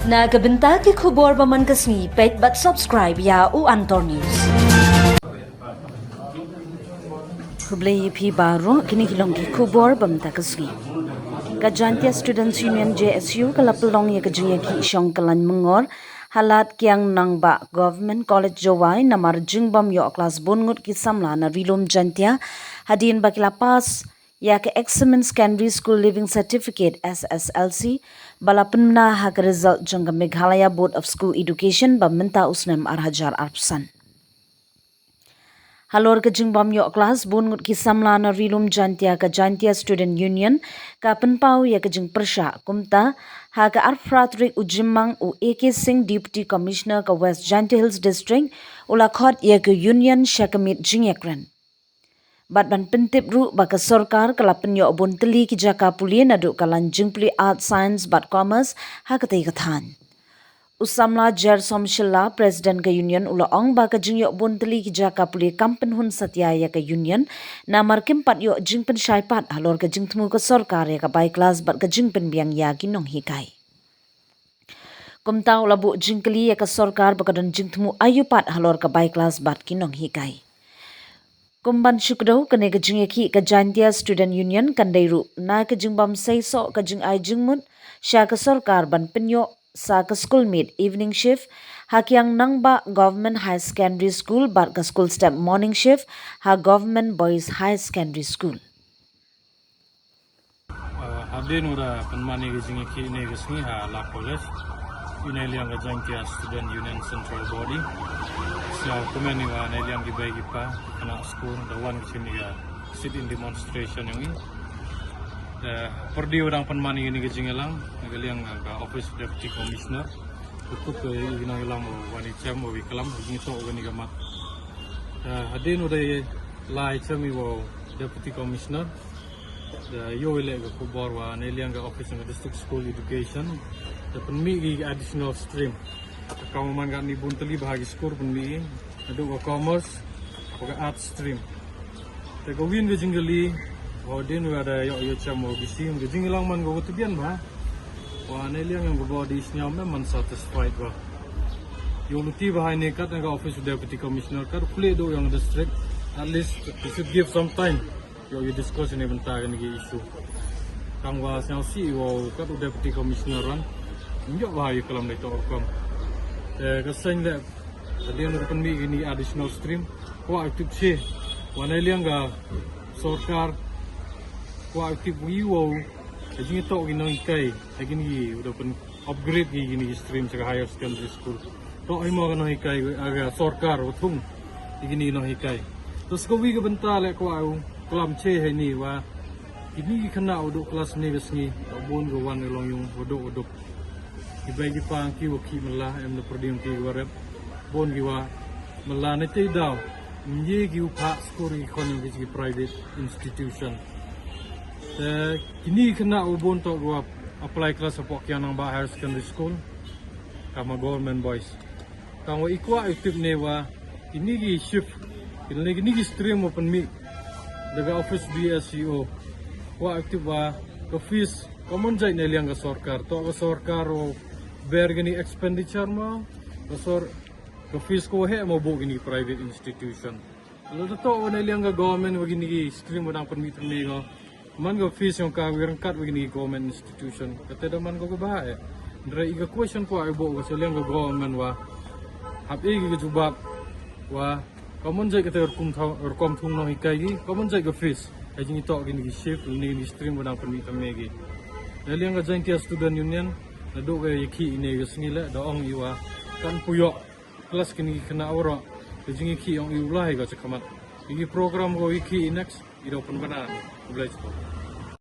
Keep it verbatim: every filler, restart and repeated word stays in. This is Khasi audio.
Na ka bynta ki khubor ba man ka sngi, peit bad subscribe ïa u Antor News. Khublei ïa phi baroh, kine ki long ki khubor ba man ka sngi. Ka Jaintia Students Union, J S U, ka la pynlong ïa ka jingïakhih shong kyllaiñ myngor ha Lad Kiang Nangbah Government College, Jowai, namar jingbym ïoh klas bun ngut ki samla na Ri-lum Jaintia hadien ba ki la pass ïa ka Examined Secondary School Leaving Certificate, S S L C, ba la pynbna ha ka result jong ka Meghalaya Board of School Education ba mynta u snem ar hajar arphew san. Halor ka jingbym ïoh klas bun ngut ki samla na Ri-lum Jaintia, ka Jaintia Student Union ka pynpaw ïa ka jingpyrshah. Kumta, ha ka arphew phra tarik u Jymmang, u A K Singh, Deputy Commissioner ka West Jaintia Hills District, u la khot ïa ka Union sha ka miet jingïakren bad ban pyntip ruh ba ka sorkar ka la pynïoh bun tylli ki jaka pule naduh ka lain jingpule Arts, Science bad Commerce ha katei ka thaiñ. U samla Jersom Shylla, President ka Union, u la ong ba ka jingïoh bun tylli ki jaka pule kam pynhun satia ïa ka Union, namar kim pat ïoh jingpynshai pat halor ka jingthmu ka sorkar ïa ka bai klas bad ka jingpynbiang ïa ki nonghikai. Kumta u la buh jingkylli ïa ka sorkar ba ka don jingthmu aïu pat halor ka bai klas bad ki nonghikai. Kum ban shu kdew, kane ka jingïakhih ka Jaintia Student Union kan dei ruh na ka jingbym seisoh ka jingai jingmut sha ka sorkar ban pynïoh sa ka school meet evening shift ha Kiang Nangbah Government Higher Secondary School bad ka school step morning shift ha Government Boys Higher Secondary School. Uh, hadien u da pynman ïa ka jingïakhih ne ka sngi ha Lad College, i na liang ka Jaintia Student Union Central Body, sngewkmen ïa wa na liang ki bei ki pa, ki khynnah skul, da wan ki sini ka sit-in demonstration ïa ngi. Eh, pyrdi u dang pynman ïa kane ka jingïalang na ka liang ka Office of Deputy Commissioner. Ka kup ka ïa kane ka ïalang wa wan i chem wa wi klam, wi ngi tok wa kane ka mat. Eh, hadien u da lai chem ïa wa Deputy Commissioner. Da ïoh leh ka khubor wa na liang ka Office of District School Education da pynmih ki additional stream. Ka man ka ni bun tylli ba ha ki skul pynmih, naduh ka Commerce, ka Arts stream. Te ka win ka jingkylli, hadien wa da ïoh ïoh chem wa bisi, ka jingïalang man ka wa tbian ba. Wa na liang ïa ka body sngewmem man satisfied ba. Ïoh luti ba ha ne kat ka Office of Deputy Commissioner, kat khlieh duh ïa ka district, at least you should give some time. Ïoh ïa discuss ne bynta kane ki issue. Tang wa sngewsih wa kat u Deputy Commissioner wan. Ym ïoh ba ïa klam dei to rukom. Eh, ka seng leh, hadien u pynmih kine additional stream. Kwah u tip shi. Wa na liang ka sorkar. Kwah u tip wi wa. Ka jingïatoh ki nonghikai. Ka kine ki u da pyn upgrade ki kine ki stream sha ka higher secondary school. To hi mo ka nonghikai, ah, ka sorkar wa thung ki kine ki nonghikai. To sa ka wi ka bynta leh kwah u klam che ha ini wa kine ki khynnah wa duh klas ne ka sngi, to bun ka wan ka long ïung wa duh wa duh. Ki bei ki pa ki wa khih mylla, em na pyrdi ki wa rep. Bun ki wa mylla ne te daw. Ym ye ki u phah skul ki khon ïa ki private institution. Te kine ki khynnah wa bun to ki wa apply klas hapoh Kiang Nangbah Higher Secondary School. Ka ma Government Boys. Tang wa i kwah u tip ne wa kine ki shift, kine, kine ki stream wa pynmih da ka office D S E O. Kwah u tip wa ka fees ka mon jait na liang ka sorkar. To ka sorkar wa bear kine expenditure ma, ka sor-, ka fees ka wa heh ma buh kine private institution. Lada to wa na liang ka government wa kine ki stream wa dang pynmih tang ne ka. Man ka fees yong ka wi ryngkat wa kine ki government institution. Kata da man ka ka ba eh. Hynrei i ka question kwah i buh ka sha liang ka government wa. Hap i ka jubab wa. Ka mon jait kata rukom thung, rukom thung nonghikai ki. Ka mon jait ka fees. Ka jingïatoh kine ki shift, kine ki stream wa dang pynmih tang ne ki. Na liang ka Jaintia Student Union, naduh ka ïakhih ine ka sngi leh, da ong i wa. Kan pynïoh klas kine ki khynnah waroh. Ka jingïakhih yong i u lai ka cha ka mat. Kine ki program ko ïakhih i next, i da pynbna. Khublei shibun.